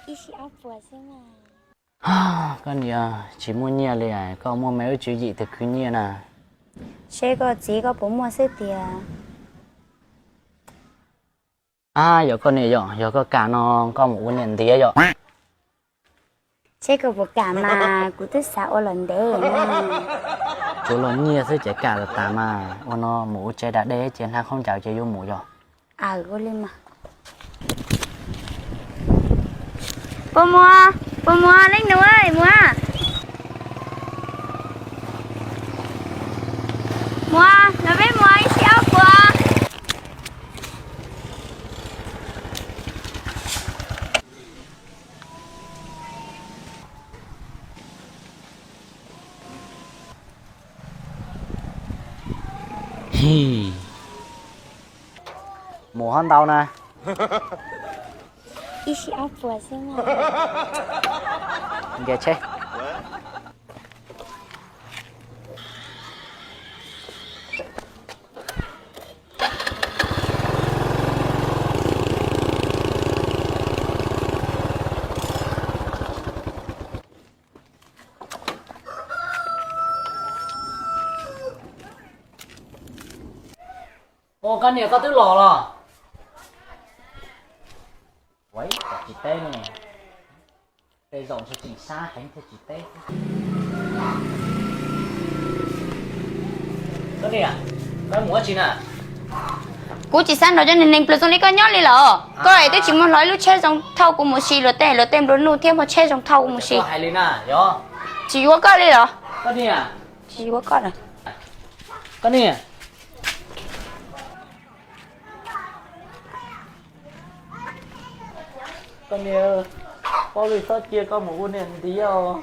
Koj niam, tsis muaj nyiaj li, koj muaj me ub tswv yim tus khwv nyiaj na. Seb koj txiv koj puas muaj xwb tiag. A, yog koj niam yom, yog koj kam no koj mus ua niam ntiav yom. Seb koj puas kam mas kuv twb xav ua los ntev na. Tsuav los nyiaj xwb ces kam los tas mas, ua no mus ua tsev da dej ces hnav khaub ncaws ces yuav mus yom. Aws, ua li mas. Puas mus, puas mus leej nus, mus, mus los peb mus ib sij ob puas. Mus ho ntau na. Ib sij ob puas xwb na. Nkag tsheb. Ua, koj niam, koj twb los los? Ua, tsis teb ne. Tej zaum ntshe tseem sab heev thiaj tsis teb. Koj niam, koj mus ua tsi na? Kuv tsis xav nrog cov neeg neeg plws zoo li koj nyob li lawm. Koj es twb tsis muaj hlo ib lub tsheb zoo thauj kuv mus si, luag tej luag tej nplua nuj thiab muaj tsheb zoo thauj kuv mus si. Tsis yuav koj li los? Tsis yuav koj lawm. Koj niam, koj niam, paub li txhob cia koj mus ua niam ntiav os.